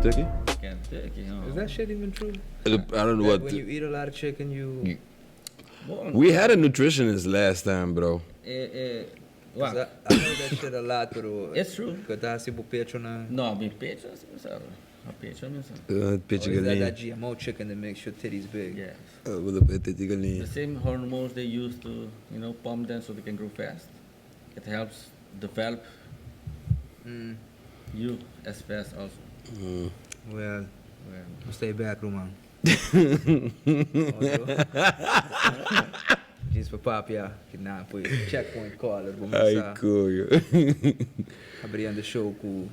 Kentucky? Kentucky, no. Is that shit even true? I don't know That what. when you eat a lot of chicken, you. Bon. We had a nutritionist last time, bro. Wak. I heard that shit a lot, pero. It's true. Ku ta hasi bo pecho na. No, mi pecho si mi sa. Mi pecho mi sa. Pecho Or is that galiña. that GMO chicken that makes your titties big? Yes. Bo ta pecho galiña. The same hormones they use to, you know, pump them so they can grow fast. It helps develop you as fast also. Well, nos ta e bek ruman. Djis pa papia ki nan pui checkpoint caller bo Ay, mester coño. abriendo show ku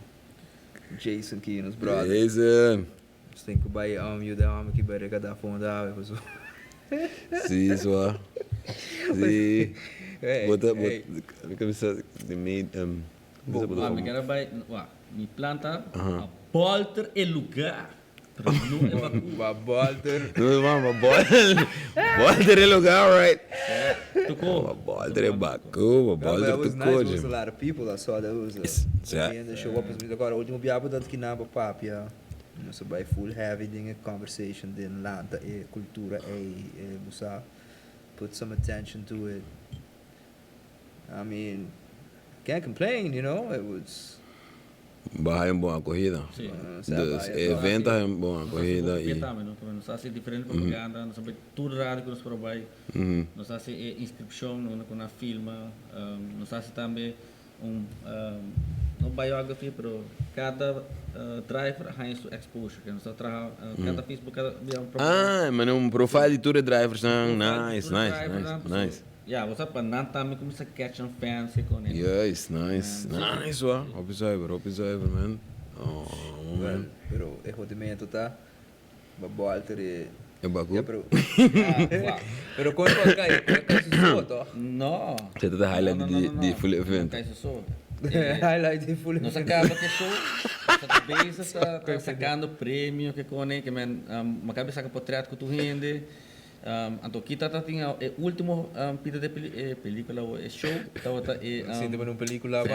Jason ki nos brother. Jason. Nos tin ku bai yuda e homber ki bai rekadá fondo awe pasobra. Sí, swa. Sí. Hey, Bo ta, bo, hey. mi kabisa di mi, Bo, mi kere bai, wak, mi plan ta pa bolter e lugar, pero no e baku. Pa bolter. No, man, pa bolter, bolter e lugar, right? Tocó. Pa bolter e baku, pa bolter That was tocó, nice, there was Jim. a lot of people I saw that was Sa. in the show up. Mi ta kòrda ultimo biaha bo ta kinan pa papia, nos a bai full heavy den e conversation den lanta e cultura ei, e bo sa put some attention to it. I mean, can't complain, you know, it was. Baha un bon acogida. Sí. Dus e evento a un bon acogida y. Tambe, no? Nos haci diferente propaganda, nos a bay tur radio cu nos por a bay. Nos haci e inscripcion unda cu nan filma. Nos haci tambe un, no biography, pero cada driver a haya su exposure. Nos ta traha cada Facebook, cada bia un Ah, manera un profile di tur e driversnan. Nice, nice, nice, nice. Ya, bo sa pa nan tambe cuminsa catch nan fans y con e. Juist, nice, nice wa. Hopi zuiver, hopi zuiver man. Oh man. Well, pero e hodimento ta ba bolter e. E baku? Ya, pero. Pero con e por cay, e cay su so toch? No. Esei ta highlight di di full event. No cay su so. Highlight di full event. Nos a caba cu e show, nos ta bezig ta sacando premio ke con e, ke men, mi a caba di saca potret cu tur hende. Anto kita ta tin e ultimo pida di e pelicula o e show tabata e. Sinti bo den un pelicula pa.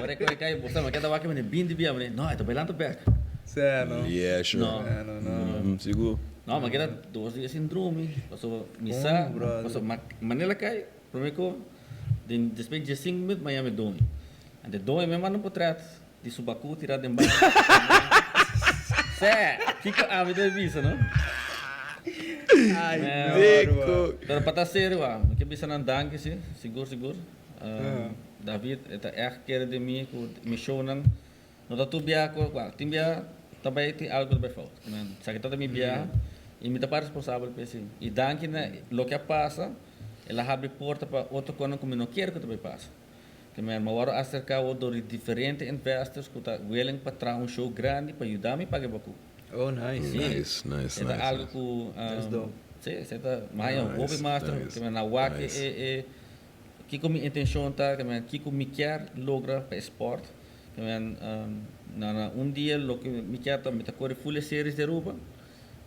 Ora cu e cay bo sa mi a keda wak mene binti bia mene no e ta bailando bek. Sè no. Yeah sure. No. Sè no no. Sigur. No mi a keda dos dia sin drumi pasobra mi sa pasobra manera cay prome cu den despues di diescinco minuut mi a yama e doño anto e doño mi a manda un potret Di su bakú tirá den baño. Sè, kiko ami ta bisa, no? Ay, Diko. Pero pa ta serio, wa, mi ke bisa nan danki si, sigur sigur. David e ta ègt kere den mi ku mi shownan no ta tur biaha ku, wa, tin biaha ta bai tin algu ta bai fout. Esaki ta ta mi biaha i mi ta para responsabel pa esei. I danki na loke a pasa, el a habri porta pa otro konan ku mi no kere ku ta bai pasa. Te mi a wòrdu aserká awor dor di diferente investors ku ta willing pa traha un show grandi pa yuda mi paga e baku. Oh nice. Sí. Nice, nice, E ta nice, algu nice. ku That's dope. Sí, esei ta mi haña Nice, hopi master nice, ke mi na wak nice. e e kiko mi intenshon ta, ke mi kiko mi kier logra pa e sport. Ke mi na na un dia loke mi kier ta mi ta kore full e series di Aruba.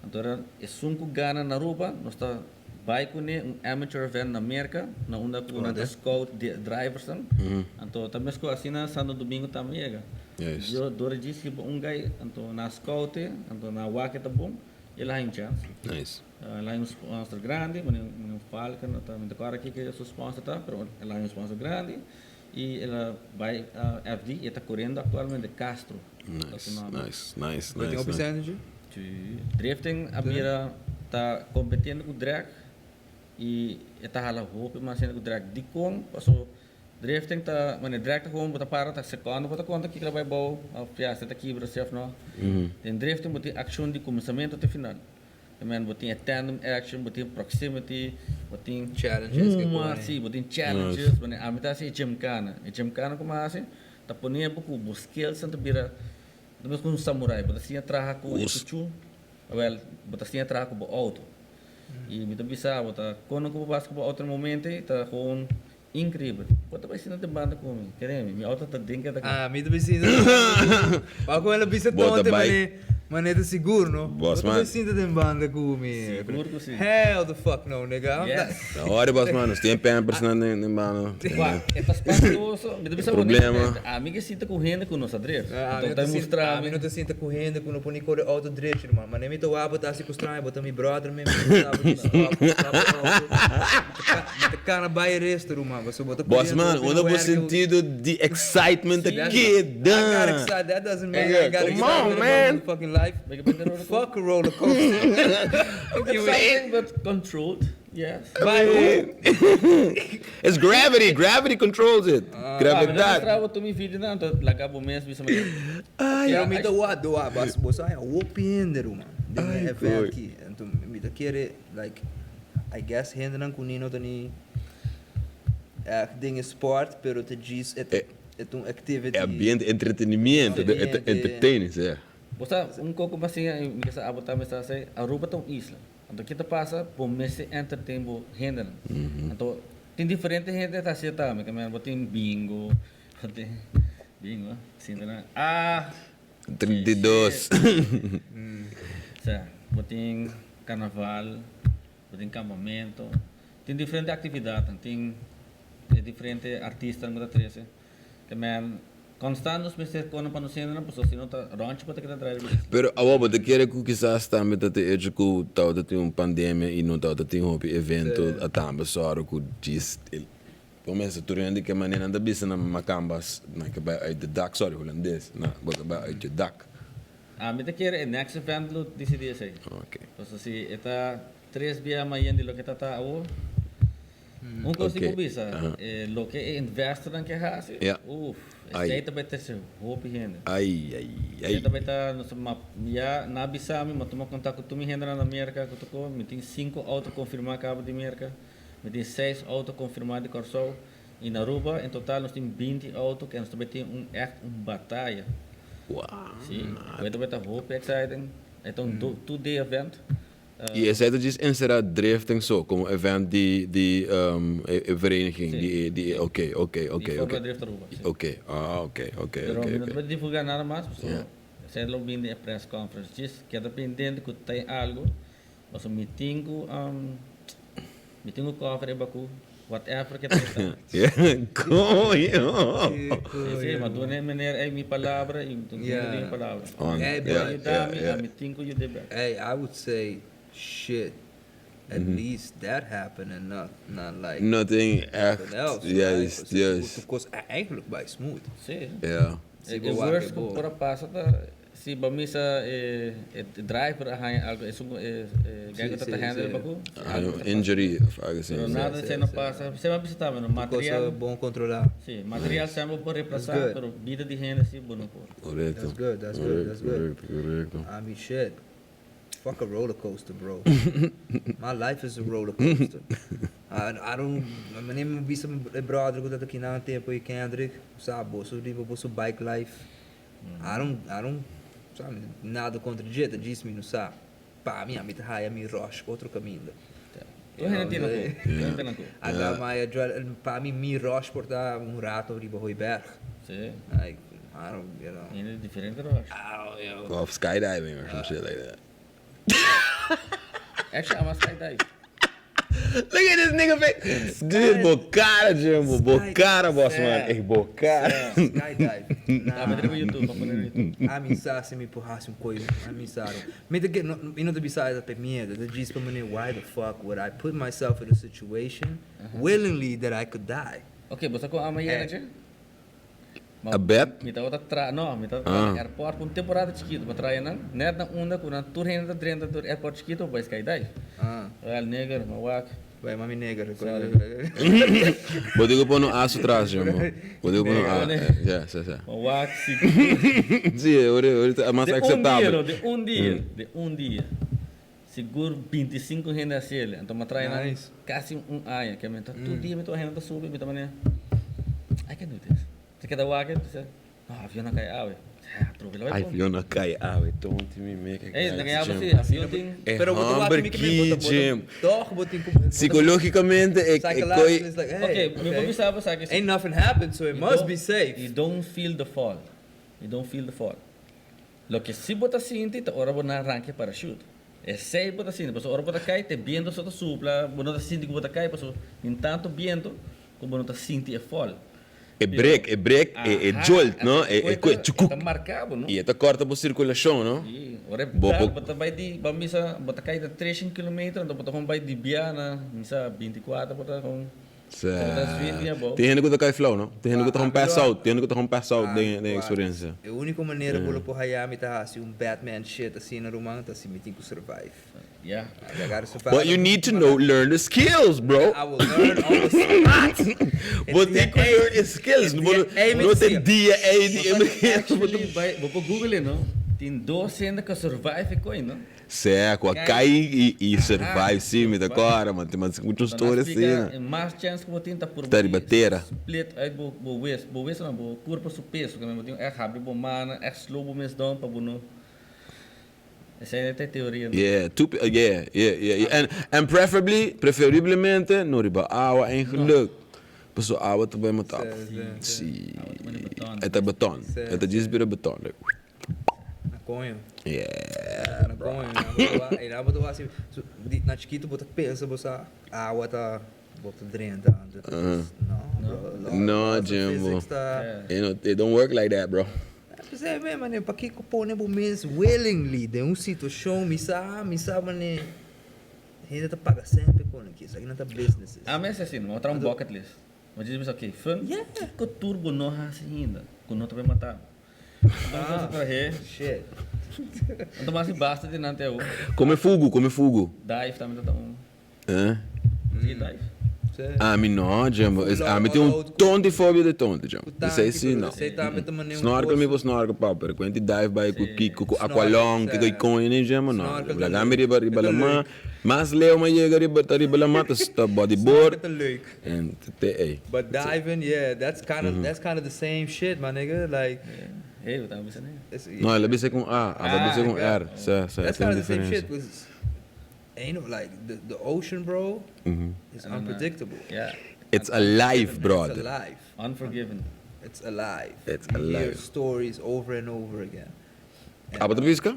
Anto ora esun ku gana na Aruba nos ta Bai kuné un amateur event na Merka, na unda ku nan ta scout di driversnan. Anto ta meskos asina Santo Domingo tambe yega. Yo dor djis riba un guy, anto nan scout e, anto nan wak e ta bon, el a haña un chance. El a haña un sponsor grandi, manera un Falcon, mi ta kòrda kiko su sponsor ta, pero el a haña un sponsor grandi i el a bai FD i e ta koriendo aktualmente Castro ta su nòmber. Bo tin hopi sèn? Sí. Drifting a bira ta competiendo cu drag y e ta hala hopi mas hende cu drag. Dicon? Paso drifting ta, wanneer drag ta gewoon bo ta para ta secondo bo ta conta kiko ta bay bou of ya si ta kibra si of no. Den drifting bo tin accion di cuminsamento te final. I mean bo tin e tandem action, bo tin proximity, bo tin Challenges ke huma, pone. si bo tin challenges. Wanneer ami ta haci e gymkhana, e gymkhana como a haci ta pone bo cu bo skills nan ta bira. Ta mes ku un samurai, bo ta siña traha ku e kuchú, awel, bo ta siña traha ku bo outo. I mi ta bisa bo, ta kono ku bo basa ku bo outo na momento ei ta gewoon inkribel. Bo ta bai sinta den banda ku mi, kere mi, mi outo ta den keda Ah, mi ta bai sinta den banda ku bo. Wak ku el a bisa Bo ta tonte bai. mane. Ma net ta sigur no. Boss Bo ta man. bai sinta den banda ku mi. Sigur ku si. Hell the fuck no nigga. Yes. No worry boss man, nos tin pampers nan den banda. Wak, e ta spantoso. Mi ta bisa bo Problema. Ami ke sinta ku hende ku no sa drift. Ah, Anto ta mustra mi mi. no ta sinta ku hende ku no por ni kore auto drechi ruman. Ma mi ta wak bo ta hasi ku straño, bo ta mi brother mi, mi ta sa bo di stop, stop e auto. Mi ta kana bai e resto ruman, pasobra bo ta Boss koriendo man, hopi unda na bo werk. sentido di excitement ta I got keda? excited, that doesn't mean I got Come excited on, about man. my fucking life. Fuck a roller coaster. It's something but controlled, yes. By who? It's gravity, gravity controls it. Ah, mi Gravedad. ta mostrabo tur mi videonan, anto laga bo mes bisa mi. Pero mi ta wak doa, bas bo sa hopi hende ruman den e event aki. Anto mi ta kere like I guess hendenan ku ni no ta ni echt den e sport pero ta djis e ta un activity. E ambiente, entretenimiento, entertaining, si. Bo sa un koko mas siña mi ke sa abo tambe sa esei, Aruba ta un isla. Anto ke ta pasa bo mester entertain bo hendenan. Anto tin diferente hende ta hasi tambe, bo tin bingo, bo tin bingo, sinta nan ah. 32. Sa, bo tin carnaval, bo tin campamento, tin diferente actividadnan, tin e diferente artistanan cu ta trece. Ke men constant nos mester cono pa nos hendenan, pasobra si no ta ronchi bo ta keda draai riba isla. Pero awor bo ta kere cu kisas tambe ta te hecho cu tabata tin un pandemia y no tabata tin hopi evento a tambe sòru cu djis Bo mester tur hende ke manera nan ta bisa na makambas nan ke bai uit de dak, sorry hulandes, na bo ke bai uit je dak. Ami ta kere e next event lo disidi esei. Ok. Pasobra si e ta tres bia mayen di loke ta ta awor, un kos di bo bisa, e loke e investornan ke hasi, uf, esei ta bai trese hopi hende. Ai ai ai. Esei ta bai ta, nos ta ma ya nan a bisa mi, mi a tuma kontak ku tur mi hendenan na Merka ku tokó, mi tin sinku outo konfirmá kaba di Merka. Mi tin seis auto konfirmá di Kòrsou i na Aruba en total nos tin 20 auto ku nos ta bai tin un ègt un bataya. Sí, ku e ta bai ta hopi exciting. E ta un two day event. I esei ta djis enserá drifting so komo event di di e vereniging di di e oke oke oke Di oke. Formula Drift Aruba, sí. Oke ah oke oke Pero oke mi no oke. ta bai divulgá nada mas pasobra esei lo bin den e press conference. Djis keda pendiente ku ta tin algu. Pasobra mi tin ku mi tin ku cover e baku whatever ke ta esta. Coño. Si si ma duna e meneer ey mi palabra y mi duna mi palabra. Ey Bo a yuda mi ami tin ku yuda bek. Ey I would say shit at least that happened and not not like Nothing echt juist juist. Tur kos eigenlijk bai smooth. Si. Ja. E worst ku por a pasa ta Si bo misa e driver a haña algo esun ku e guy ku ta ta handle baku. Haña un injury of algo asina. Pero nada esei no pasa. Esei bo bisa tambe no material. Cosa bon controla. Si, material semper bo por replasa pero bida di hende si bo no por. Correcto. That's good, that's good, that's good. Correcto, correcto. I mean shit. Fuck a roller coaster bro. My life is a roller coaster. I don't, manera mi bisa e brother ku ta ta kinan tempo ei Kendrick, sa boso riba boso bike life. I don't, I don't, sa, nada kontra dje, ta djis mi no sa. Pa mi, ami ta haya mi rush otro kaminda. Tur hende tin nan ku, tur hende tin nan ku. Aga mi adre, pa mi, mi rush por ta un rato riba Hooiberg. Sí. Like, I don't, you know. Hende diferente rush. I don't, you know. Of skydiving or some shit like that. Actually, I'm a skydive. Look at this nigga face. Dude, bo cara, Jimbo. Bo cara, boss man. Echt bo cara. Skydive. Ah, maar op YouTube, maar op YouTube. Ami sa si mi por hasi un coisa. Ami sa. Mi ta no, mi no ta bisa ta pe miedo. Ta djis pa manera, why the fuck would I put myself in a situation willingly that I could die? Oké, bo sa con ama yena, che? A bet? Mi tabata tra, no, mi tabata traha na airport pa un temporada chikitu, pa traha nan, net na unda ku nan tur hende ta drenta tur airport chikitu pa bai skydive. Well, nigger, mi wak. Bai mami nigger. Sorry. Bo tin ku pone un A su tras, Jumbo. Bo tin ku pone un A. Ja, sa, sa. Mi wak sigur. Sí, ora, ora ta mas akseptabel. De un dia, no, de un dia, de un dia. Sigur 25 hende a hasiel, anto mi a traha nan kasi un aña, ke mi ta tur dia mi ta wak hende ta subi, mi ta manera, I can do this. Ta keda wak e bisa, no, avion a kai awe. Atrobe lo bai pon. Avion a kai awe, tonti mi meke Ey, na kai awe si, avion tin. E Pero bo ta wak homber mi ke mi bo ta ki, Jim. Toch bo tin ku. Psicologicamente e Psychologically koi. it's like, hey, Ok, mi por bisa bo sa ke si. Ain't nothing happened, so it must be safe. You don't feel the fall. You don't feel the fall. Loke si bo ta sinti ta ora bo na ranka e parachute. Esei bo ta sinti, pasobra ora bo ta kai te biento so ta supla, bo no ta sinti ku bo ta kai pasobra tin tantu biento ku bo no ta sinti e fòl. E brek, e brek, e jolt, no? E e kue chukuk. E ta marka bo, no? I e ta kòrta bo sirkulashon, no? Si, ora e dal bo ta bai di, ban bisa bo ta kai na treshen kilometer, anto bo ta kon bai di bia na, mi sa, binti kuater bo ta kon. Tin hende ku ta kai flou, no? Tin hende ku ta kon pass out, tin hende ku ta kon pass out den e eksperensia. E úniko manera ku lo por haya mi ta hasi un Batman shit asina, ruman, ta si mi tin ku survive. Yeah. I gotta survive. But you need to know, learn the skills, bro. I will learn on the spot. Bo tin ku learn e skills. Bo no ta dia ei di emergensia. Actually, bo por google, no? Tin dos hende ku a survive e koi, no? Sea cu a cay y survive si mi ta cora man tin mas mucho story asina. E mas chance cu bo tin ta purba Ta riba tera. split uit bo bo wes bo wes no bo curpa su peso bo tin echt habri bo mannan echt slow bo mes down pa bo no esey ta e teoria no. Yeah two yeah yeah yeah and and preferably preferiblemente no riba awa eigenlijk pasobra awa ta bay mata bo si e ta beton e ta djis bira beton like. Na coño. Yeah, Na coño. Na bo ta wak si na chiquito bo ta pensa bo sa awa ta bo ta drenta anto ta no bro. No, Jimbo. It don't work like that, bro. P'esei mes mane pakiko pone bo mes willingly den un situacion mi sa mi sa mane hende ta paga semper con aki esaki nan ta businesses. Ami a hasi asina, mi a traha un bucket list. Mi a bisa ok, fun kiko tur bo no hasi ainda ku no ta bay mata bo. Ah, shit. Anto mas di basta di nan te awo. Come fugu, come fugu. Dive tambe ta un. Eh? Si dive. Ami no, Jumbo. Ami tin un tonti fobia di tonti, Jumbo. Esei si no. Snorkel mi por snorkel pau, pero cuenti dive bai cu kiko, cu aqualong, kiko y coño ni Jumbo no. Laga mi riba riba lama. Mas leu mi a yega riba ta riba lama ta bodyboard. En te ey. But diving, yeah, that's kind of that's kind of the same shit, my nigga, like. Hey, bo ta bisa ne? No, el a bisa con A, abo a bisa con R. Sa, sa, That's tin kind of the same diferencia. shit, because ain't no like the the ocean, bro, is unpredictable. Yeah. It's alive, brother. It's alive. Unforgiven. It's alive. It's You hear alive. stories over and over again. Abo ta pisca?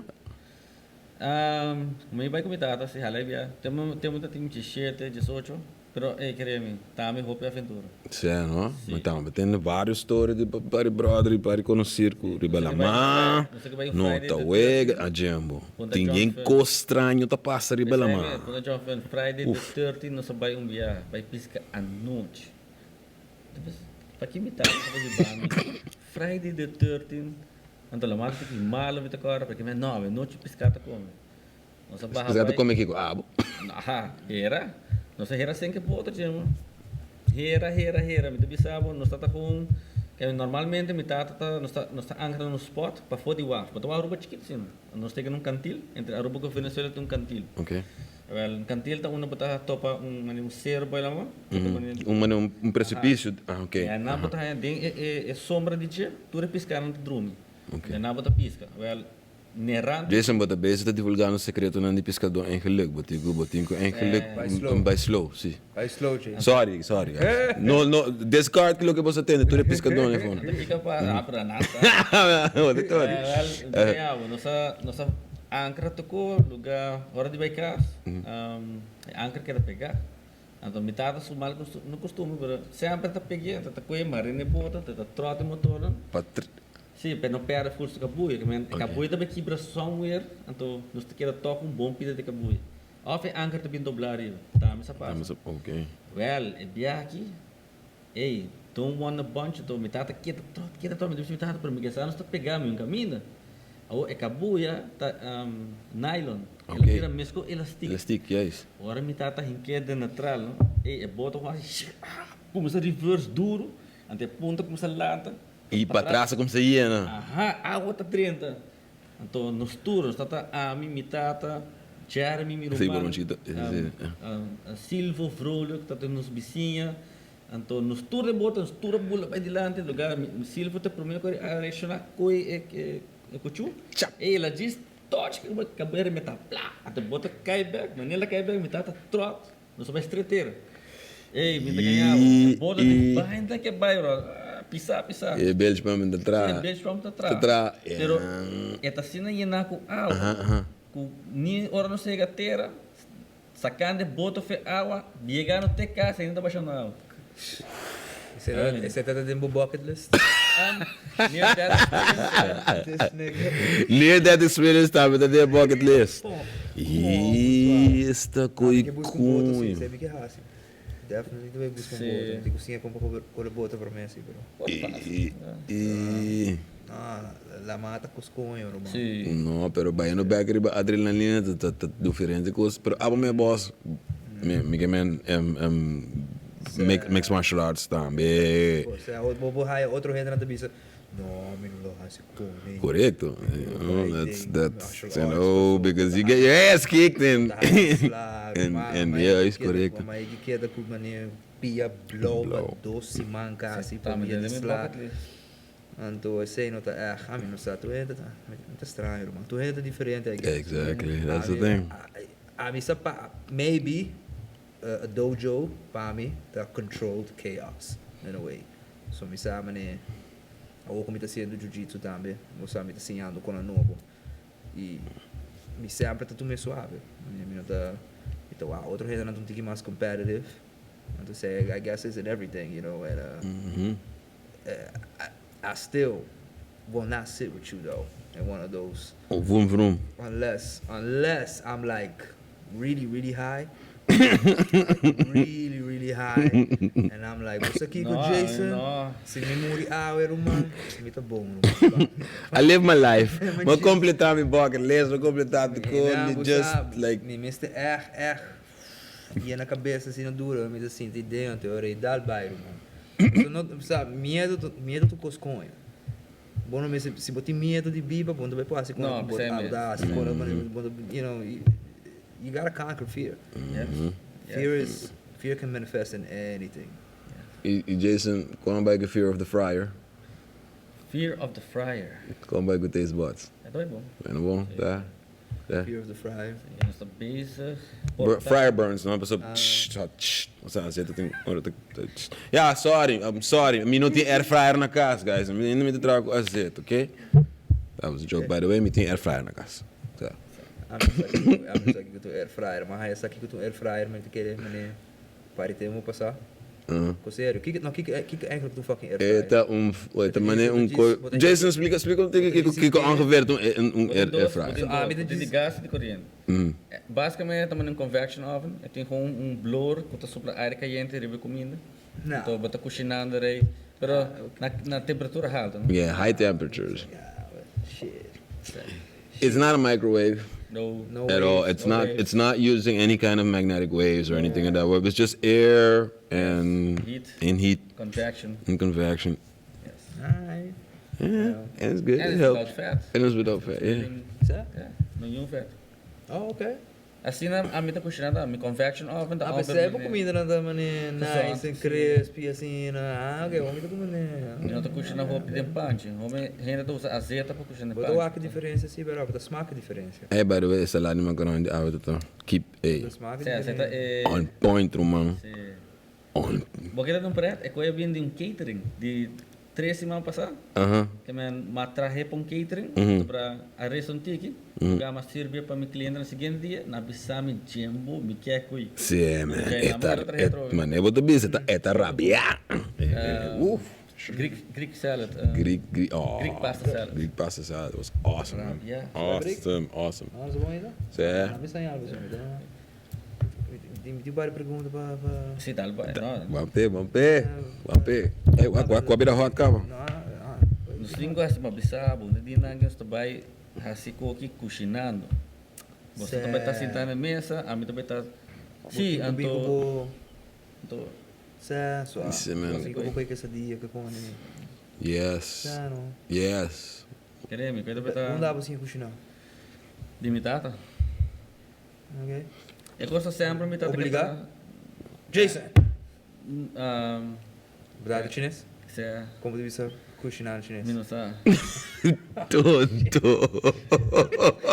Mi bai cu mi tata, si hala e bia. Tempo tempo ta tin diesshete, diesocho. Pero ey kere mi, ta mi hopi aventura. Sea no? Mi tambe tende varios story di pari brother y pari conocer cu riba lama no ta wega a djembo. Tin yen cos straño ta pasa riba lama. Punta John Fern, Friday the 13 nos a bai un biaha, bai pisca anochi. Paki mi tata tabata hiba mi Friday the 13, anto lama ta tiki malo mi ta corda, porque mi no, anochi pisca ta come. Nos a baha Pisca ta bai. come kiko? Abo. Aha, hera. Nos a hera senke boter dje. Hera, hera, hera. Mi ta bisa bo, nos tata con, ke normalmente mi tata ta, nos ta, nos ta ancra na un spot pafó di waf. Bo ta wak Aruba chikito asina. Nos ta keda un kantil, entre Aruba ku Venezuela tin un kantil. Ok. Wel, un kantil ta unda bo ta topa un manera un sero bo lama. Un manera un precipicio. Ah, ok. Ya nan bo ta haña den e, e, e sombra di dje, tur e piscanan ta drumi. Ok. Ya nan bo ta pisca. Wel, Nerant. Jason, bo ta bezig ta divulgá nos sekretonan di piskadó engeluk. Bo tin ku bo tin ku engeluk Bai slow. bai slow, si. Bai slow, Jason. Sorry, sorry guys. No, no, discard loke bo sa tende, tur e piskadónan e fondo. Ta pika pa, ah, pero nan sa. Bo ta tori. Wel, den awa, nos a, nos a ankra tokó lugá, ora di bai kas, e ankra keda pegá. Anto mi tata su mal kostumber, no kostumber, pero semper ta peg'é, ta ta kohe marina e bota, ta ta tròt e motornan. Pa tr. Sí, pero no perde forsa kabuya, ke men kabuya ta bay kibra somewhere, anto nos ta keda tok un bon pida di kabuya. Of e anker ta bin dobla ariba, tambe sa pasa. Tambe sa, ok. Wel, e biaha aki, ey, don't wanna bunch, anto mi tata keda trot, keda trot, mi ta bisa mi tata, pero mi ke sa nos ta pega mi un kaminda. Awor e kabuya ta nylon, el a bira mesco elastic. Elastic, juist. Ora mi tata hink'é den natral, no, ey, e boto wak, kuminsa reverse duro, anto e punta kuminsa lanta. I patras a kumsa yena. Aha, awa ta drenta. Anto nos tur, nos tata ami, mi tata, Jeremy, mi ruman, Silvo Vrolijk ta den nos bisiña. Anto nos tur den bota, nos tur a bula bai dilanti lugar. Silvo ta prome ku a reakshoná koe e kuchú. Ey, el a djis touch kabera mi ta pla! Anto bota kai bek, manera el a kai bek mi tata tròt. Nos a bai stretera. Ey, mi ta gaña bo. E bota di bainda ke bai, bro. Pisa, pisa. E bilge pump ta traha. E bilge pump ta traha. Ta traha. Pero e ta asina yená ku awa ku ni ora nos yega tera, sakando e boto fe awa, yegando te kas ainda ta bashando awa. Esei ta den bo bucket list? Near death experience. This nigga. Near death experience tambe ta den e bucket list. Esta ko'i koño. Definitely ta bay busca un boto. Mi tin cu siña con pa core boto prome si pero. I. No, la mata cos coño ruman. No, pero bayendo bek riba adrenalina ta ta diferente cos. Pero abo mi boss mi mi ke men mixed martial arts tambe. Osea bo por haya otro hendenan ta bisa no mi no lo haci con. Corecto. That's that's you know because you get your ass kicked and and yeah is corecto. Ma e keda cu mane pia blauw pa dos siman casi pa pia di sla. Anto esey no ta echt ami no sa tur hende ta ta straño ruman tur hende ta diferente I guess. Exactly that's the thing. Ami sa pa maybe a dojo pa mi ta controlled chaos in a way so mi sa mane Awor ku mi ta hasiendo jiu-jitsu tambe, bo sa mi ta siñando konan nobo i mi semper ta tuma e suave. Mi no ta, mi ta wak otro hendenan ta un tiki mas competitive. Anto esei I guess is in everything, you know, and I still will not sit with you though in one of those. Vroom vroom. Unless, unless I'm like really really high really really high and I'm like bo sa kiko Jason si mi muri awe ruman mi ta bon ruman. I live my life mi a completa mi bucket list mi a completa tur cos mi just like. Mi mester echt echt yena cabes asina duro mi ta sinti den anto e ora ei dal bai ruman so no sa miedo miedo ta cos coño. Bo no mester, si bo tin miedo di biba, bo no ta bay por haci con No, bo esei ta mes. haci con bo ta, you know, you gotta conquer fear. Yes. Fear is, fear can manifest in anything. Y Jason, con a bay cu fear of the fryer? Fear of the fryer. Con a bay cu taste buds? E ta bay bon. Bay bon, ta. Fear of the fryer. Nos ta bezig. Fryer burns, no? Pasobra tsh, sa tsh, osea así ta tin ora ta tsh. Ya, sorry, I'm sorry. Mi no tin air fryer na cas, guys. Mi ainda mi ta traha cu azet, ok? That was a joke, by the way, mi tin air fryer na cas. Sa. Ami no sa kiko, ami no sa kiko ta un air fryer, ma haya sa kiko ta un air fryer, mi ta kere mane pari tempo pasa. Ko serio, kiko, no, kiko, kiko eigenlijk ta un fucking air fryer? E ta un, e ta mane un ko, Jason splika, splika un tiki kiko, kiko ongeveer ta un, un air, air fryer. So ami ta di gas y di coriente. Basicamente ta mane un convection oven, e tin gewoon un blower cu ta sopla aire cayente riba e cuminda. Anto bo ta cushinando rey, pero na, na temperatura halto, no? Yeah, high temperatures. Shit. It's not a microwave. No. No At all. waves. It's No not waves. it's not using any kind of magnetic waves or anything of that way. It's just air and Heat. and heat Convection. and convection. Yes. Alright. Yeah, and it's good. And It it's helps. without fat. And it's without fat. Yeah. Sa? Yeah, no niun vet. Oh, okay. Asina ami ta kushiná ta, mi convection oven ta Ah, oven pesei bo mane. comida nan ta mane nice and crispy asina. Ah, okay, homi ta come ne. Mi no ta kushiná hopi den panchi. Homi hende ta usa azeta pa kushiná den Bo ta panchi. wak e diferencia si, pero bo ta smaak e diferencia. Hey, by the way, e salada di macaroni di awe ta ta keep Bo ta smaak e Sí, azeta diferencia. e. on point, ruman. Sí. On. Bo keda den un pret, e koe a bin di un catering di tres siman pasá. Ke men m'a trahe pa un catering, pasobra a resta un tiki, ku a sirbi pa mi klientenan siguiente dia, nan a bisa mi djembo, mi ke kui. Sí, man, e ta, e, mane bo ta bisa, e ta rabiá. Uf. Greek, Greek salad. Greek, Greek, oh. Greek pasta salad. Greek pasta salad was awesome, man. Yeah. Awesome, awesome. Ah, so bon ita? Sí. A mi saña algo so, mi ta. Mi tin un par di pregunta pa pa. Sí, dal bai. No. Ban p'e, ban p'e, ban p'e. Ey, wak, wak, wak bira hot kaba. No, ah. Nos tin ku hasi pa bisa bo, un di nan nos ta bai hasi koki kushinando. Boso ta bai ta sinta na mesa, ami ta bai ta. Sí, anto. Anto. Sa, so. Sí, man. Kiko bo koi quesadilla ke kone. Yes. Sa, no. Yes. Kere mi, koi ta bai ta. Unda bo siña kushina? Di mi tata. Ok. E cos ta semper mi tata ke Obliga? ta. Jason! Um. Bo ta chines? Sea. Kon bo ta bisa kushiná na chines? Mi no sa. Tonto.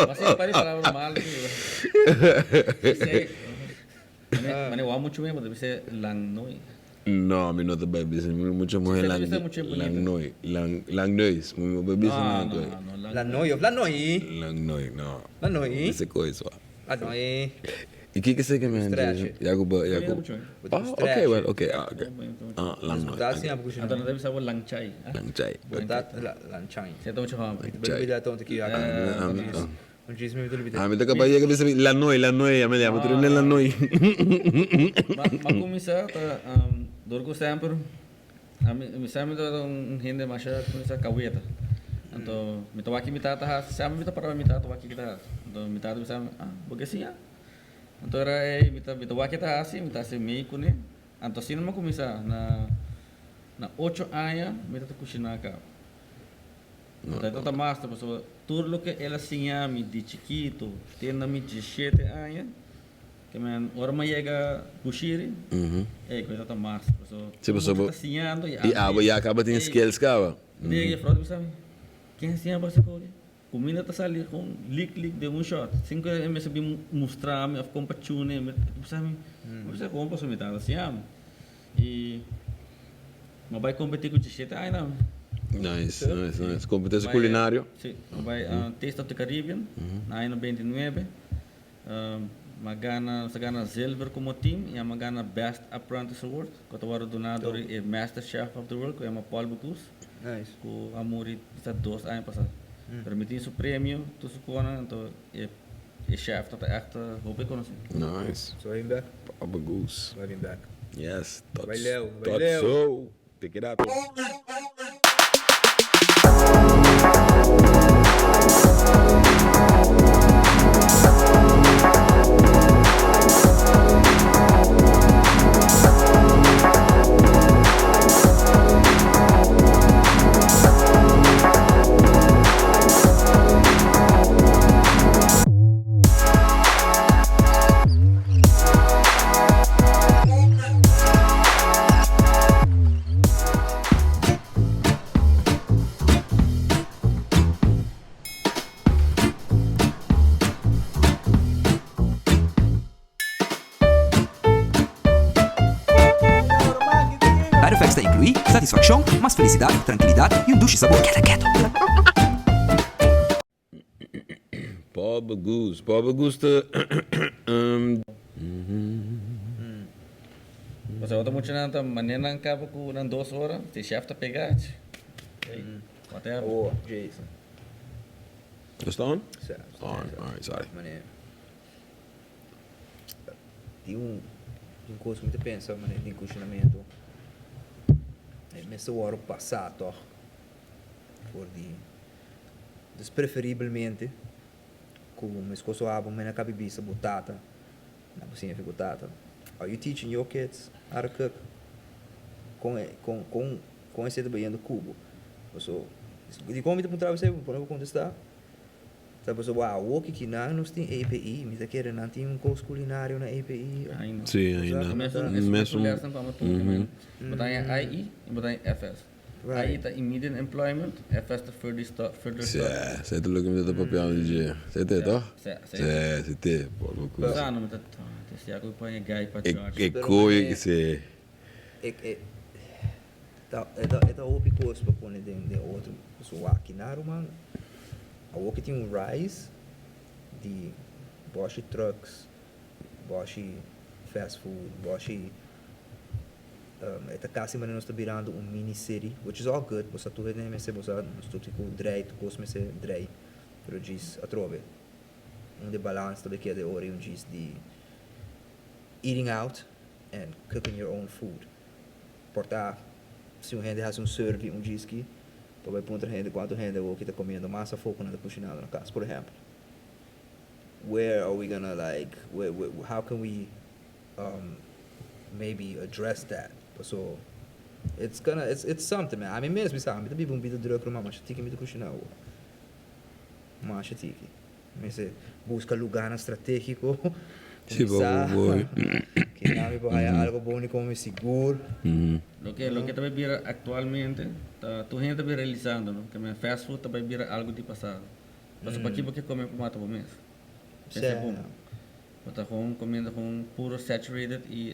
Mas e par di palabra malo ki. Mane, mane wou muchu men bo ta bisa lang noi. No, mi no ta bai bisa mi mucha muhe Sete lang bisa mucha lang bonita. noi lang lang neus mi no bai bisa No, nan no, koi. no, lang Lanoi of lanoi? Lang noi no. Lanoi? Bisa koi so. Lanoi. I kiko esei men Stretch. Ya ku ba ya ku. Mucho. Oh, okay, well, okay, ah, okay. Ah, lang noi. Ta asina pa Anto kushiná. no ta bisa bo lang chai. Ah? Lang chai. Ta lang chai. Sete mucha homber. Bel bida tonto ki ya. Ah, Un djis mi ta lubida. Ah, mi ta capaz yega bisa mi Lanoi, Lanoi, ya me llama, tu eres Lanoi. Ma ma cuminsa ta dor cu semper ami mi semper tabata un hende masha cuminsa caweta. Anto mi ta wak mi tata haci, semper mi ta paraba mi tata wak ki ta haci. Anto mi tata bisa mi, ah, bo ke siña? Anto era ey mi ta mi ta wak ki ta haci, mi ta haci mei cune. Anto asina mi a cuminsa na na ocho aña mi ta cushina caba. Ta ta master pasobra tur loke el a siña mi di chikitu te na mi diesshete aña ke men ora mi a yega Bushiri ey ku e ta ta master pasobra Sí, pasobra mucha ta siñando y abo ya caba tin skills caba. Mi yega frou ta bisa mi ken a siña bo ese koki? Kuminda ta sali kon lik lik den un shot sin ku e mester bin mustra mi of kon pa chune mi ta bisa mi mi bisa kon pasobra mi tata siña mi y Mi a bai kompetí ku dishete aña tambe. Nice, nice, nice. Kompetensia kulinario? Si, mi a bai Taste of the Caribbean na aña nobenta i nuebe. Mi a gana, nos a gana zilver komo team i ami a gana Best Apprentice Award ku ta wòrdu duná dor e Master Chef of the World ku yama Paul Bocuse ku a muri bisa dos aña pasá. Pero mi tin su premio tur su kona anto e chef ta ta ègt hopi konosí. Nice. So bai bin bèk? Paul Bocuse. Bai bin bèk. Yes, Bai tot, leu, bai tot leu. so. Pick it up. Side effects ta incluí, satisfaccion, mas felicidad, trankilidad y un dushi sabor. Keda keto! Paul Goose, Paul Goose ta Pasobra otro muchanan ta manera nan caba cu nan dos ora, si chef ta pega, ey, whatever. Oh, Jason. Just on? Sa, On, alright, sorry. Mane, tin un, tin un cos cu mi ta pensa, mane, den cushinamento. E mester worde pasa toch for di. Dus preferibelmente ku meskos bo abo mena kabi bisa bo tata, na bo siña fi bo tata, are you teaching your kids how to cook? Kon e kon kon kon esei ta bayendo ku bo? Paso dikon mi ta puntra bo esei bo por no kontestá ta pasobra bo awo kiki nan nos tin API mi ta kere nan tin un kos kulinario na API. Ainda. Sí, ainda. Mesun Mesun. lesnan ku amo tuma, bo ta haña IE i bo ta haña FS. AI ta immediate employment, FS ta further further Sí, studies. esei ta loke mi ta papiando di dje. Esei ta e toch? Sí, Sí, esei ta e. Por lo ku. Sa no mi ta ta siya ku paña guy pa E church. e Pero koe mane sí. e e ta e ta e ta hopi kos pa pone den den otro. Pasobra wak kina ruman awor ki tin un rise di boshi trucks, boshi fast food, boshi E ta casi manera nos ta birando un mini city, which is all good, bo sa tur hende mester, bo sa nos tur tin cu drei, tur cos mester drei, pero djis atrobe un de balans ta bay keda e ora y un djis di eating out and cooking your own food. Por ta si un hende haci un survey un djis ki pa bay puntra hende cuanto hende awo ki ta comiendo mas afo cu nan ta cushinando na cas, por ehempel. Where are we gonna like, where, how can we maybe address that paso it's gonna it's it's something man ami mes mi sa mi ta biba un bida druk ruman masha tiki mi ta kushina awor masha tiki mi mester buska lugarnan strategiko ku mi sa ke nan mi por haya algo bon di come sigur. Loke loke ta bai bira actualmente ta tur hende ta bai realisando no ke men fast food ta bai bira algo di pasado pasobra paki bo ke come pa mata bo mes Sí. Bo ta gewoon comiendo gewoon puro saturated y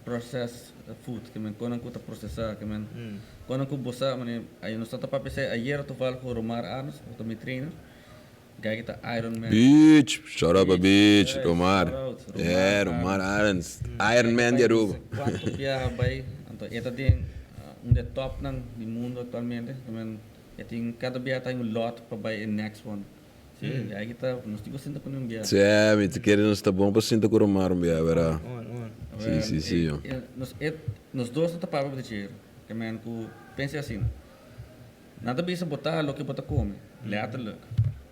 Processed food, ke men konan ku ta prosesá, ke men konan ku bo sa, mane ay nos ta papia esei ayera toval ku Romar Arns, ku ta mi trainer, guy ki ta Iron Man. Beach! Shout out pa Beach, Romar. Yeah, Romar Arns, Iron Man di Aruba. Kuantu biaha bai, anto e ta den un di e topnan di mundo aktualmente, ke men e tin kada biaha ta hay un lot pa bai e next one. Sí, guy ki ta, nos tin ku sinta ku un biaha. Sí, mi ta kere nos ta bon pa sinta ku Romar un biaha, bera. Sí, sí, sí. Nos, e, nos dos no ta papia di dje, ke men ku pensa asina. Nan ta bisa bo ta loke bo ta kome, letterlijk.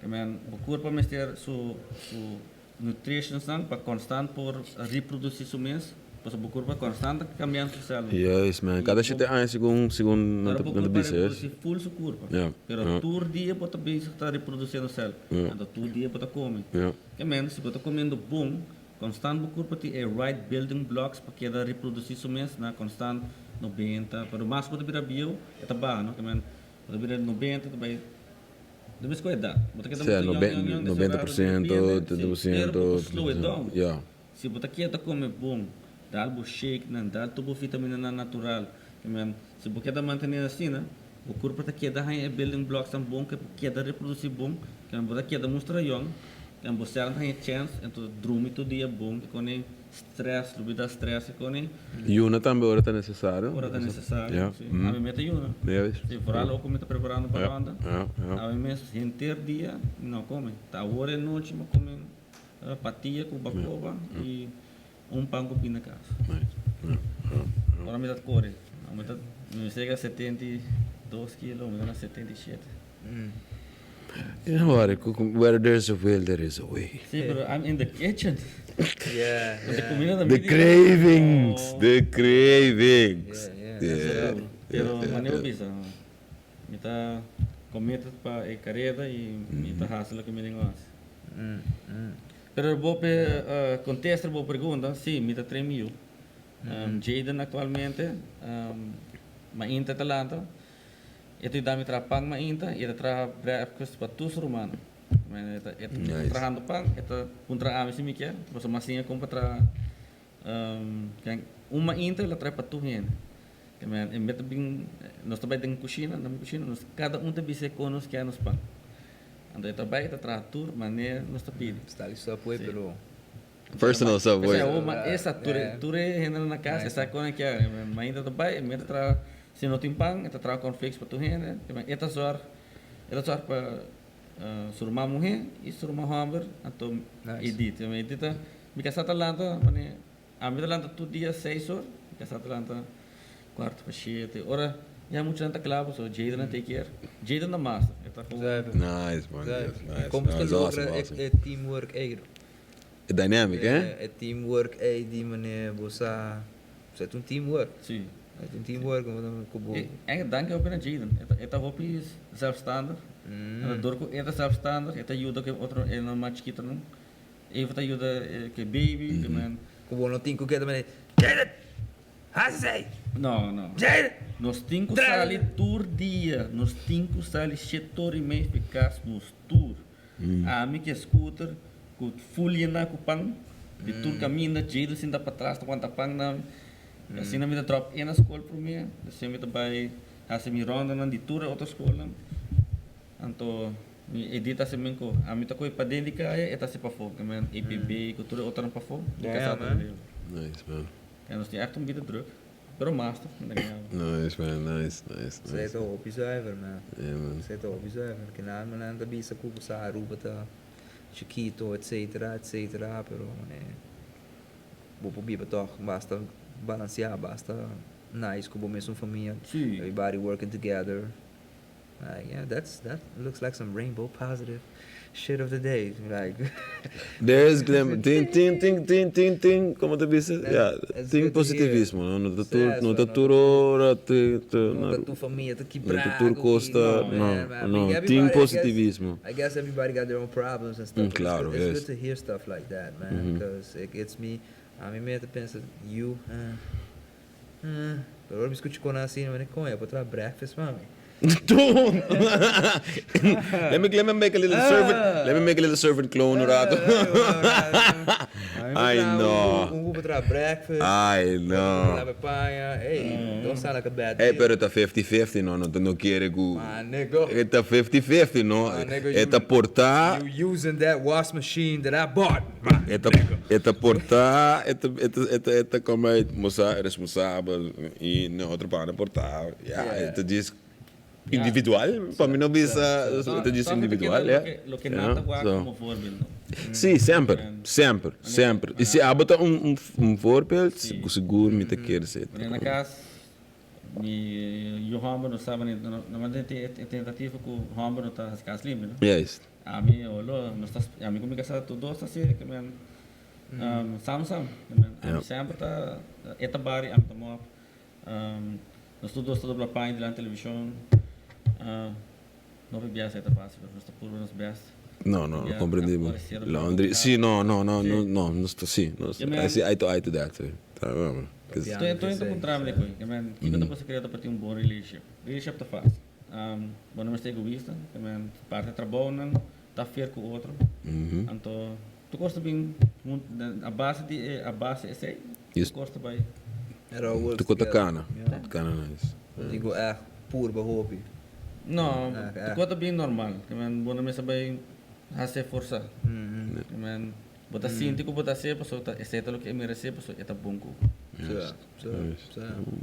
Ke men bo kurpa mester su, su nutritionsnan pa konstant por reproduci su mes, pasobra bo kurpa konstant ta kambiando su sèlnan. Juist man, kada shete aña segun, segun nan ta, nan ta bisa, Pero bo kurpa reproduci full su kurpa. Pero tur dia bo ta bezig ta reproduciendo sèl, anto tur dia bo ta kome. Ke men si bo ta komiendo bon, Konstant bo kurpa tin e right building blocks pa keda reproduci su mes na konstant 90, pero mas bo ta bira bieu e ta baha no, kimen bo ta bira 90 ta bai ta mes ku edat bo ta keda Sea mucho yong yong yong 90 por ciento, 30 por pero ciento, bo por slow it down ya. si bo ta keda kome bon dal bo shake nan dal tur bo vitaminanan natural kimen si bo keda mantene asina bo kurpa ta keda haña e building blocks nan bon ke por keda reproduci bon kimen bo ta keda mustra yong. En bo sèl ta haña chèns en ta drumi tur dia bon ke kone strès, lubidá strès ke kone. Yuna tambe ora ta nesesario. Ora ta nesesario, si. Ami mes ta yuna. Si, foral ora ku mi ta preparando pa ronda, ami mes henter dia mi no kome. Ta awor e nochi mi a kome patia ku bakoba i un pan ku pindakaas. Ora mi ta kore, mi ta mi sega 72 kilo, mi ta na 77. You know what, where there's a will there is a way. Sí, pero I'm in the kitchen. Yeah, yeah. Comida The cravings, the cravings. Yeah, yeah. Yeah. Pero manera bo bisa, mi ta committed pa e careda y mi ta haci loke mi tin cu haci. Pero bo pe contesta bo pregunta, sí, mi ta train mi yu. Jayden actualmente, mainta ta lanta. E ta yuda mi traha pan mainta i e ta traha breakfast pa tur su rumannan. E ta trahando pan, e ta puntra ami si mi kier, pasobra mi a siña kon pa traha un mainta el a traha pa tur hende. En bes ta bin, nos ta bai den kushina, na mi kushina, nos kada un ta bis'é kon nos kier nos pan. Anto e ta bai e ta traha tur manera nos ta pidi. Sta listo apoyo pero. Personal Subway. P'esei awor ma esa tur tur e hendenan na kas e sa kon e kier. Mainta ta bai, e ta traha si no tin pan e ta traha cornflakes pa tur hende. E ta zòrg e ta zòrg pa su ruman muhé i su ruman hòmber anto Edith. Edith ta mi kasá ta lanta manera ami ta lanta tur dia seis or mi kasá ta lanta kuarto pa shete ora ya muchanan ta kla pasobra Jayden a take care. Jayden ta master e ta gewoon. Nice man, yes, nice. Kon bo ta logra e teamwork ei? E dynamic, eh? E teamwork ei di manera bo sa, sa ta un teamwork. Si. E ta un teamwork ku bo. En danki hopi na Jayden. E ta hopi zelfstandig. En dor ku e ta zelfstandig e ta yuda ku e otro e nan mas chikitonan. Eva ta yuda ku e baby, ku men. Ku bo no tin ku keda manera, Jayden! Hasi esei! No, no. Jayden! Nos tin ku sali tur dia. Nos tin ku sali shete ora i mei pa e kas nos tur. Ami ku e scooter ku full yena ku pan di tur kaminda, Jayden sinta patras ta wanta pan na mi. Asina mi ta drop e na skol promé, despues mi ta bai hasi mi rondanan di tur e otro skolnan. Anto mi Edith ta hasi men ku ami ta kohe paden di kaya, e ta hasi pafó, ke men EPB ku tur e otronan pafó, mi kasa ta riba. Nice man. Ya nos tin ègt un bida druk. Pero mas ta funda guerra. Nice man, nice, nice, nice. Esei ta hopi zuiver man. Yeah man. Esei ta hopi zuiver. Kinan nan ta bisa ku sa Aruba ta chikito etcetera etcetera pero bo por biba tog basta balansia basta nice ku bo mesun famia. Si. Everybody working together. Like yeah that's that looks like some rainbow positive shit of the day like. There is glim tin tin tin tin tin tin como ta bisa ya tin positivismo no no ta tur no ta tur ora te te No ta tur famia ta no ta tur cos ta no no tin positivismo. I guess everybody got their own problems and stuff Claro it's good to hear stuff like that man because it gets me ami me ta pensa you eh. Pero ora mi skucha kon asina, mi di, Koño, bo traha breakfast pa mi? Don't! Let me, let me make a little servant, let me make a little servant clone un rato. Ai no. Un ku traha breakfast. Ai no. Laba paña. Hey, don't sound like a bad Hey, deal. pero ta 50-50 no, no no kere ku. My nigga. E ta 50-50 no. My nigga, E ta porta. You using that wash machine that I bought, my E ta nigga. e ta porta, e ta e ta e ta e ta come uit mosa responsabel i na otro banda porta. Ya, Yeah. e ta djis Individual, pa mi no bisa, ta djis individual, ya. Loke nan ta wak como voorbeeld no. Si, semper, semper, semper. I si abo ta un un voorbeeld, sigur mi ta kere ser. Wanneer na cas, mi yu homber no sa wanneer, normalmente e tentativa cu homber no ta haci cas limpi no. Juist. Ami olo, nos ta, ami cu mi casa tur dos ta así, ke men, sam sam, ke men, ami semper ta, e ta bari, ami ta mop. Nos tur dos ta dobla paña dilanti televishon. No pabia esei ta fácil, pero nos ta purba nos best. No, no, no comprendí bo. Laundry, sí, no, no, no, no, no, nos ta, sí, nos, I see eye to eye to that, sí. Ta bon. Tur hende ta puntra mi di koe, kiko ta bo sekreto pa tin un bon relationship? Relationship ta fácil. Bo no mester egoista, parti trabounan, ta fair ku otro. Anto tur kos ta bin a base di e a base esei tur kos ta bai. Tur kos ta kana, kana nice. Digo ègt purba hopi. No, tur kos ta bin normal. Bo no mester bai hasi forsa. Bo ta sinti ku bo ta hasi pasobra esei ta loke e meresé pasobra e ta bon ku bo.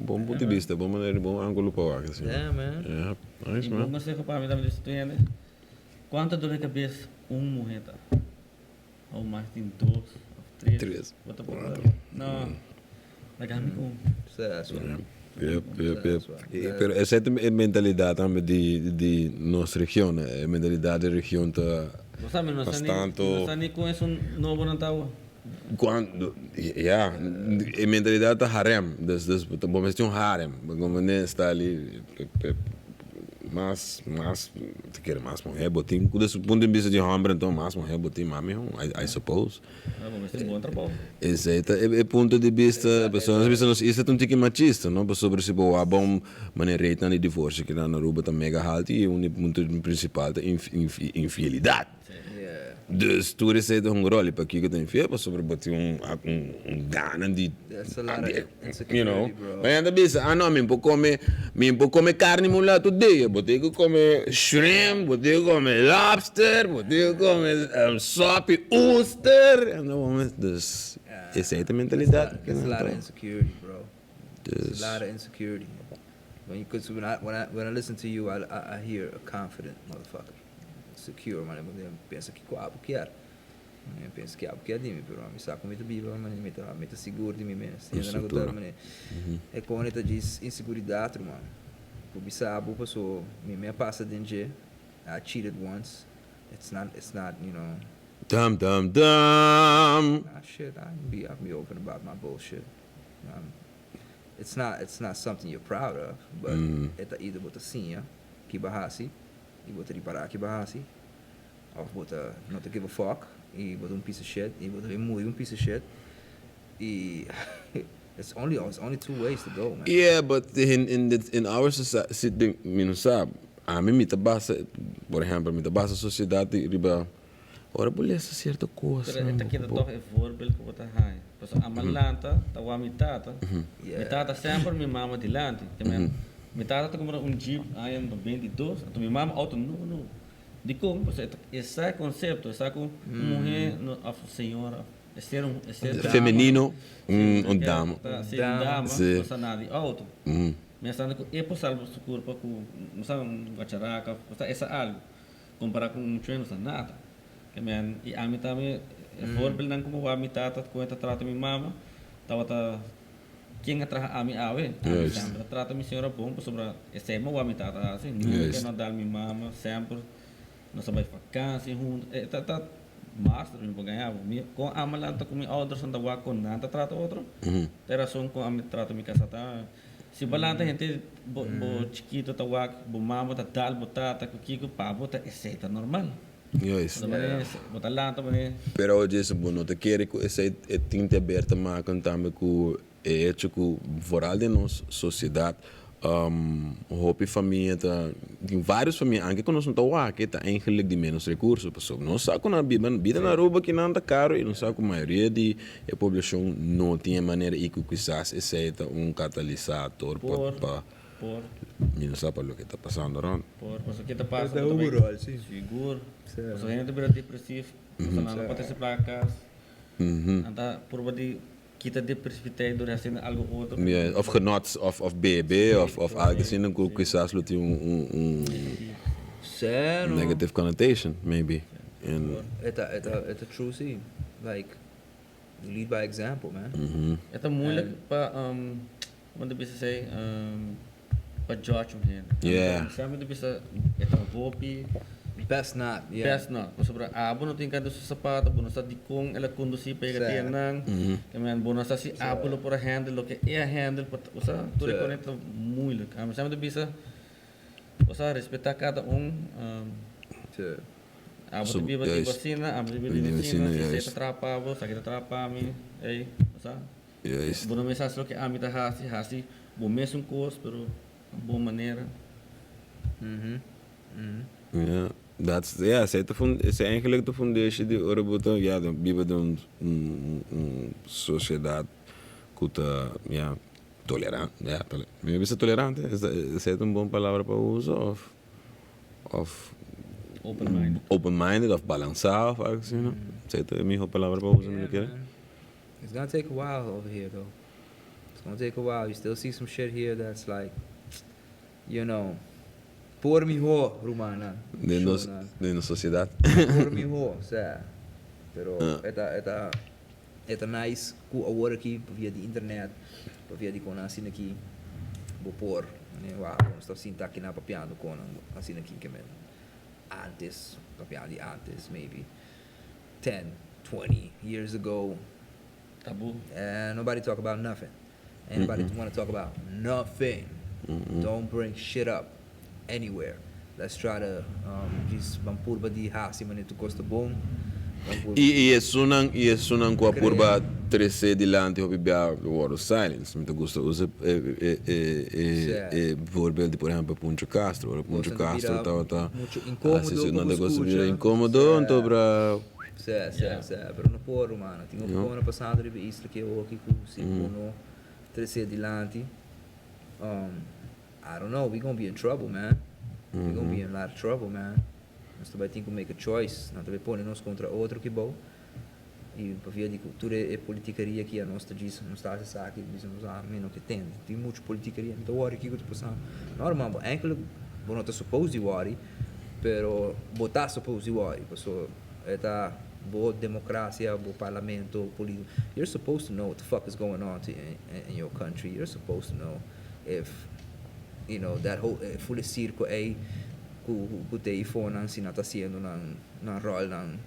Bon punto di bista, bon manera, bon ángulo pa wak asina. Nice I man. bon konseho pa mi tambe di tur hende. Cuanto dolor di cabes un muher ta? Of mas tin dos of tres? Tres. Bo ta por No. Laga mi cu. Yep, yep, yep. Pero esa ta e mentalidad tambe di di nos region. E mentalidad di region ta Bo sabi no sa ni bastanto. no sa ni con esun nobonan ta awo. Cuando, ya, e mentalidad ta harem. Dus, dus bo mester tin un harem. Bo comprende? Sta ali mas, mas, ta kere mas muher bo tin. Ku des punto di bista di homber enton mas muher bo tin mas miho, I suppose. Ah, bo mester tin bon trabou. Esei ta e punto di bista, pasobra nos bisa nos isla ta un tiki machista, no? Pasobra si bo wak bon manera ratenan di divorcio kinan na Aruba ta mega haltu i un di punto principal ta infielidad. Dus tur esei ta hunga rol. I pakiko ta infiel? Pasobra bo tin un un gana di you know. Ma nan ta bisa, ah no, mi por come, mi por come carni mula tur dia. Bo tin ku come shrimp, bo tin ku come lobster, bo tin ku come sopi oester. Dus esei ta mentalidad. That's a lot of insecurity, bro. That's a lot of insecurity. When you, cause when I, when I, when I listen to you, I, I, I hear a confident motherfucker. Secure, mane bo pensa kiko abo kier. Mi pensa ki abo kier di mi, pero mi sa ku mi ta biba, mane mi ta mi ta sigur di mi mes. Mi Siendo na ku ta struktura. mane e kone ta djis inseguridat ruman. Ku bisa abo paso mi mi a pasa den dje, I cheated once, it's not it's not you know. Dam dam dam. Nah shit, I can be I can be open about my bullshit. It's not it's not something you're proud of, but e ta either bo ta siña ki bo a hasi. I bo ta ripará ki bo a hasi, òf bo ta no ta give a fuck i bo ta un piece of shit i bo ta bin muri un piece of shit i it's only it's only two ways to go man. Yeah, but in in the in our society si den mi no sa ami mi ta basa por ehempel mi ta basa sociedad riba ora bo lesa cierto Pero cosnan e ta bo keda bo tòg e voorbeeld ku bo ta haña. Pasobra ama lanta ta wak mi tata. Mi tata semper mi mama dilanti. Te men mi tata ta kumpra un jeep aña 92, anto mi mama auto nobo nobo. Dikon? Pasobra e ta e sa e konsepto, e sa ku un muhé no òf señora òf e ser un e ser dama. Femenino, un dama. Ta si un dama Si. no sa nada di auto. Mi a standa ku e por salba su kurpa ku no sa un guacharaka òf e sa algu. Kompara ku un much'e no sa nada. Ke men i ami tambe e voorbeeldnan ku mi wak mi tata kon e ta trata mi mama tabata ken a traha ami awe. Ami semper a trata mi señora bon pasobra esei mi wak mi tata hasi. Nunka no a dal mi mama semper nos a bai vakansi huntu e ta ta master mi por gaña bo. Mi kon ami lanta ku mi oudersnan ta wak kon nan ta trata otro ta e rason kon ami ta trata mi kasa ta. Si bo lanta henter bo bo chikito ta wak bo mama ta dal bo tata ku kiko pa bo ta esei ta normal. Juist. Bo ta manera bo ta lanta manera. Pero Jason bo no ta kere ku esei e tin te ber te maken tambe ku e hecho ku vooral den nos sosiedat. Hopi famia ta, tin varios famia anke ku nos no ta wak ta eigenlijk di menos rekurso pasobra nos sa ku nan biba, bida na Aruba kinan ta karo i nos sa ku mayoria di e poblashon no tin e manera i ku kisas esei ta un katalisator pa pa mi no sa pa loke ta pasando rònt. Por, pasobra ke ta pasa bo ta bai sigur, pasobra hende ta bira depresiv, pasobra nan no por trese plaka kas, nan ta purba di Kita depresiviteit door haciendo algo otro. Yeah, of genot of of bebe of of algo asina cu kisas lo tin un un un Sero. negative connotation maybe. En E ta e ta e ta true si. Like you lead by example man. E ta moeilijk pa como ta bisa esey pa judge un hende. Yeah. Semper ta bisa e ta hopi. Best not, yeah. Best not. Pasobra abo no tin kende su sapato, bo no sa dikon el a kondusí pa yega te nan. Te men bo no sa si abo lo por a handle loke e a handle pa bo sa tur e kos ta moeilijk. Ami semper ta bisa bo sa respetá kada un. Abo ta biba di bo asina, ami ta biba di mi asina, si esei ta traha pa bo, esaki ta traha pa mi, ey, bo sa. Bo no mester hasi loke ami ta hasi, hasi bo mesun kos pero na bo manera. Ja, that's, ja, esei ta fun, esei eigenlijk ta fundeshi di ora bo ta, ja, biba den un un sosiedat ku ta, ja, tolerant, ja, mi a bisa tolerante, esei ta un bon palabra pa usa of of Open minded. Open minded of balansá of algo asina, esei ta e miho palabra pa usa mi lo kere. It's gonna take a while over here though. It's gonna take a while. You still see some shit here that's like, you know, por miho, rumannan. Den nos, den nos sociedad. Por miho, sea. Pero e ta, e ta, e ta nice cu awor aki pa via di internet, pa via di con nan asina aki, bo por, wak, nos ta sinta aki nan papiando con nan asina aki ke men antes, papiando di antes maybe. 10, 20 years ago. Taboo. And nobody talk about nothing. Anybody wanna talk about nothing. Don't bring shit up anywhere. Let's try to djis ban purba di hasi manera tur kos ta bon. Ban purba. I esunnan i esunnan ku a purba trese dilanti hopi bia lo wòrdu silence. Mi ta gusta usa e e e e e voorbeeld di por ehempel Puncho Castro. Ora Puncho Castro tabata hasi su nan ta gosta bira inkomodo anto bra. Sí, sí, sí, pero no por rumana. Tin hopi kos pasando riba e isla ki awoki ku si bo no trese dilanti, I don't know, we gonna be in trouble man. We gonna be in a lot of trouble man. Nos ta bai tin ku make a choice. Nan ta bai pone nos kontra otro ki bou. I pabia di ku tur e politikeria ki anos ta djis, nos ta hasi esaki, bisa nos a mi no ke tende. Tin muchu politikeria, mi ta wòri kiko ta pasando. No ruman, bo enkele bo no ta supos di wòri, pero bo ta supos di wòri, paso e ta bo demokrasia, bo parlamento, politi, you're supposed to know what the fuck is going on to in your country, you're supposed to know if you know that whole e ful e sirko ei ku ku ta e ifonan si nan ta hasiendo nan nan ròlnan.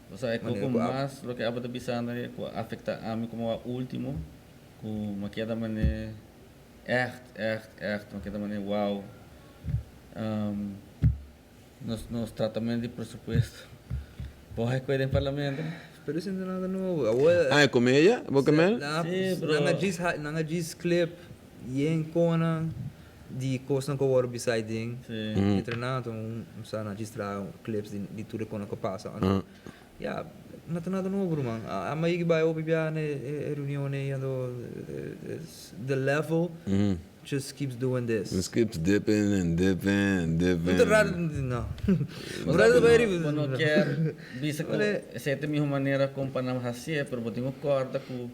Bo sa e koko mas loke abo ta bisando e ku a afekta ami komo a ultimo ku mi a keda mane ègt ègt ègt mi a keda mane wow nos nos tratamento di presupuesto bo a kue den parlamento. Pero esei no ta nada nobo. Awor. Ah e komedia bo ke mel? Si bro. Nan a djis nan a djis clip yen kona di kosnan ku a wòrdu bisa aiden. Entre nan anto un sa nan djis traha clips di tur e kosnan ku a pasa. Anto ya no ta nada nobo ruman. A yegi bai hopi bia na e reunion ei anto the level just keeps doing this. Just keeps dipping and dipping and dipping. No ta raro no. Bo no kier bisa ku esei ta e miho manera kon pa nan hasié pero bo tin ku kòrda ku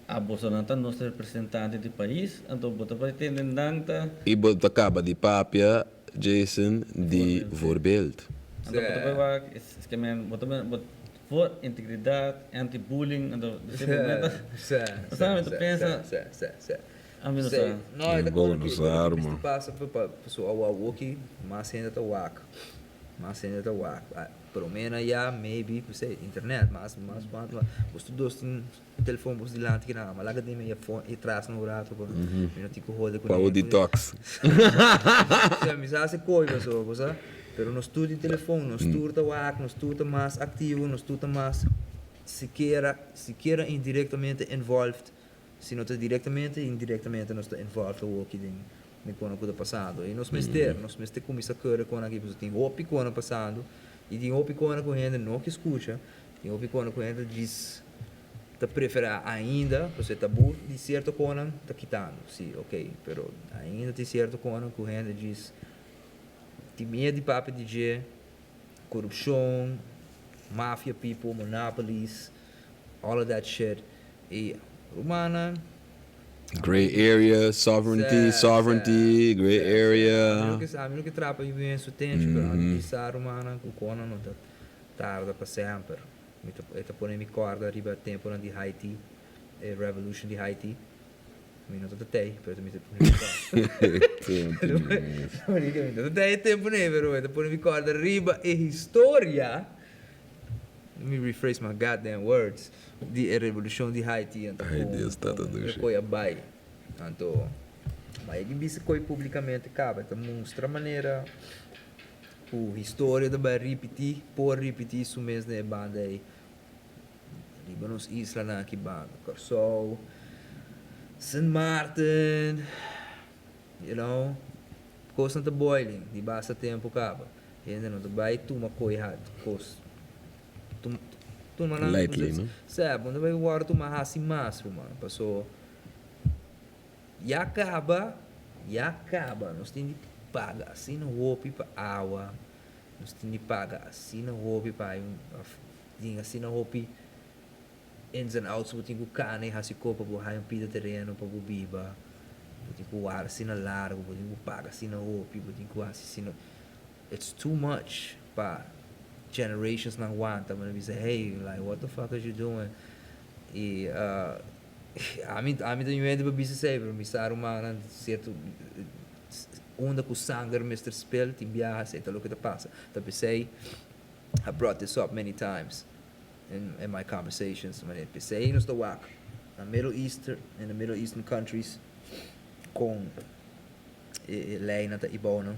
A bosonan ta nos representante di pais, anto bo ta pretende nan ta. I bo ta kaba di papia, Jason, di voorbeeld. Anto bo ta bai wak, es ke men, bo ta bo voor integridad, anti bullying, anto simplemente bo sa mi ta pensa, ami no sa. No, e ta kono ki e pasa pasobra awoki mas hende ta wak, mas hende ta wak, prome na ya maybe, no internet mas mas mas bo tur dos tin. Telefon bos dilanti ki nan ama laga den mi e e tras un rato pa mi no tin ku hode ku Pa bo detox. Sea mi sa hasi koi pasobra bo sa pero nos tur tin telefon nos tur ta wak nos tur ta mas aktivo nos tur ta mas sikiera sikiera indirectamente involved si no ta directamente indirectamente nos ta involved awoki den. Den kono ku ta pasando. I nos mester, nos mester kuminsá kere kon aki pasobra tin hopi kono pasando i tin hopi kono ku hende no ke skucha, tin hopi kono ku hende djis ta preferá ainda pasobra e tabú di sierto konan ta kitando, si ok, pero ainda tin sierto konan ku hende djis tin miedu di papia di dje, korupshon, mafia people, monopolies, all of that shit i rumannan. Grey area, sovereignty, sovereignty, grey area. Ami no ke trapa yu bien su tenshi, pero ami di sa rumannan ku kona no ta tarda pa semper. Mi ta, e ta pone mi kòrda riba tempunan di Haiti, e revolution di Haiti. Mi no ta tei, pero mi ta pone mi kòrda. Mi no ta tei e tempunan ei, pero e ta pone mi kòrda riba e historia. Let me rephrase my goddamn words, di e revolucion di Haiti anto Ay, Dios, tata con dushi. e koe a bai. Anto, bai di bisa koe publicamente caba, ta mustra manera cu historia ta bai ripiti, por ripiti su mes den e banda ey. Riba nos islanan aki banda, Corsou, Sint Maarten, you know, cosnan ta boiling di basta tempo caba. Hende no ta bai tuma koe hat kos tuma nan Lightly, no? Sè, bo no ta bai wòrdu tuma hasi mas ruman, paso ya kaba, ya kaba nos tin di paga asina hopi pa awa, nos tin di paga asina hopi pa hay un tin asina hopi ins and outs bo tin ku kana i hasi kopa bo hay un pida tereno pa bo biba, bo tin ku wara asina largu, bo tin ku paga asina hopi, bo tin ku hasi asina, it's too much pa generations nan wanta, bo ta bisa hey like what the fuck is you doing i ami ami ta ñuende pa bisa esei pero mi sa rumannan sierto unda ku sanger mester spel tin biaha esei ta loke ta pasa ta p'esei I brought this up many times. In in my conversations manera p'esei nos ta wak na Middle East in the Middle Eastern countries kon e e leinan ta ibounan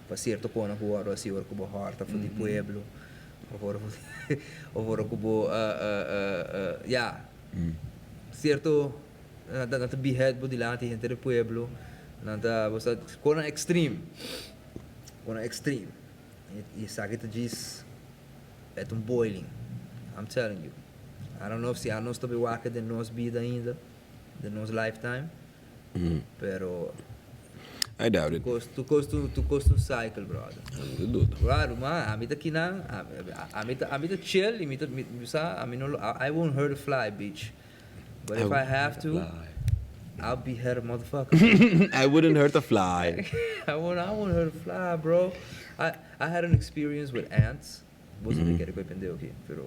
pa sierto konan ku wòrdu hasi ora ku bo hòrta for di pueblo òf ora òf ora ku bo ya sierto nan ta behead bo dilanti henter e pueblo nan ta bo sa konan extreme konan extreme i esaki ta djis. E ta un boiling, I'm telling you. I don't know si anos ta bay wak den nos bida ainda, den nos lifetime, pero I doubt it. tur cos tur cos ta un cycle brother. No ta duda. Claro, man, ami ta kinan, ami ta ami ta chill y mi ta mi sa ami no I won't hurt a fly bitch, but if I have to I'll behead a motherfucker. I wouldn't hurt a fly. I won't I won't hurt a fly bro. I I had an experience with ants, bo sa ta kere ku e pendeu aki, pero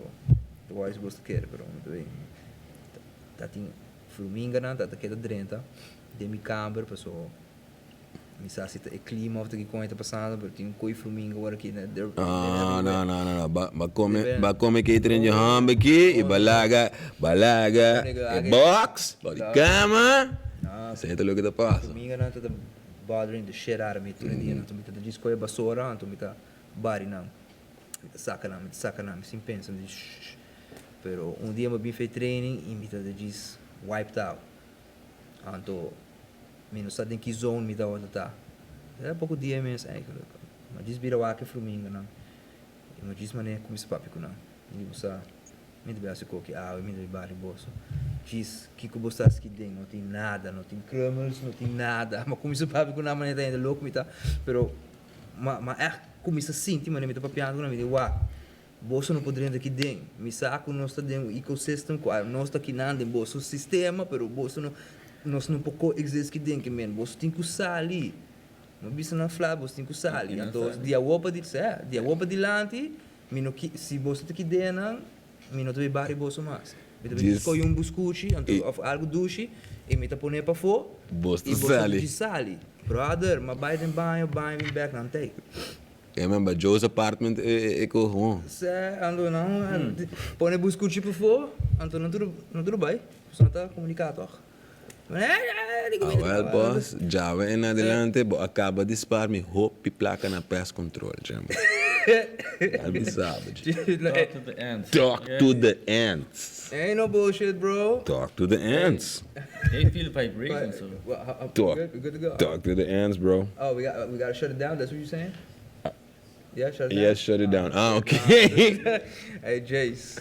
ta wou si bo ta kere, pero mi ta bay ta tin fruminganan ta ta keda drenta den mi kamber paso mi sa si ta e klima of ta kiko ta pasando pero tin un koi fruminga wor aki na they're No, no, everywhere. no, no, no. Ba, ba come, ba come catering je hamba aki y ba laga, ba laga e box, ba di kama. Esei ta loke ta pasa. Fruminganan ta ta Bothering the shit out of me tur e dia. Anto mi ta djis kohe basora, anto mi ta bari nan. Mi ta saka nan, mi ta saka nan, mi sin pensa, mi ta djis shh. Pero un dia mi a bin fe training i mi ta djis wiped out. Anto mi no sa den ki zone mi tabata ta. Era poko dia mes eigenlijk. Mi a djis bira wak e fruminganan i mi a djis manera kuminsa papia ku nan. Mi di bo sa. Mi ta bai hasi koki awe, mi ta bai bari boso. Djis, kiko bo sa ski den? No tin nada, no tin krummels, no tin nada. Ma kuminsa papia ku nan manera ta hende loko mi ta. Pero ma ma ègt kuminsa sinti manera mi ta papiando ku nan, mi di, Wak, boso no por drenta aki den. Mi sa ku nos ta den un ecosystem ku nos ta kinan den boso sistema, pero boso no, nos no por coexist aki den. Ke men, boso tin ku sali. Mi a bisa nan fla, boso tin ku sali. Anto di awor pa di, sè, di awor pa dilanti. Mi no ki, si boso ta kidea nan, mi no ta bay bari boso mas. Mi ta bay Djis. skohe un buskuchi anto I. of algu dushi i mi ta pone pafó Bos ta i boso ta sali. djis sali. Brother, m'a bay den baño, baño bin bek nan tey. E remember Joe's apartment e e e ko ho. Sè, anto nan pone buskuchi pafó, anto nan tur nan tur bay, pasobra nan ta komuniká tòg. Awel bos, djawe en adelante bo a kaba di spar mi hopi plaka na pest control, djembe. Dal bisa bo dje. Talk to the ants. Talk to the ants. Ain't no bullshit, bro. Talk to the ants. They feel vibrations, so. Well, how, Talk. we good? We good to go? Talk to the ants, bro. Oh, we gotta shut it down. That's what you're saying? Yeah, shut it down. Yes, shut it down. Ah, okay. Hey, Jace.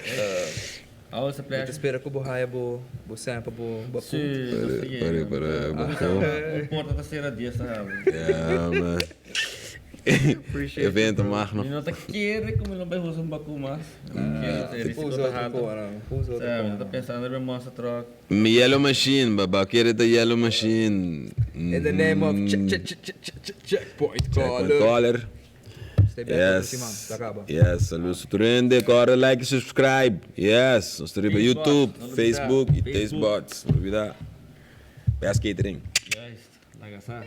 Always a Mi ta pleasure. spera ku bo haya bo bo sample bo bo Sí, nos ta Pare, yega. pare, Ah, pare. Un porta ta sera dies ta habri. Ja, man. Appreciate Evento Mi magno. no ta kere ku mi lo bai usa un baku mas. Mi kere, Puse risiko ta otro haltu. kona, puse otro Sa, mi ta kona. pensando riba monster truck. Mi yellow machine, baba kere ta yellow machine. In the name of check check check check check checkpoint Checkpoint caller. caller. Stay back otro siman, Yes. ta kaba. Yes, saludos tur hende. Corre like y subscribe. Yes, nos ta riba Tastebots, YouTube, no lubida. Facebook y Facebook. Tastebots. No lubida. Best Catering. Juist, laga sa.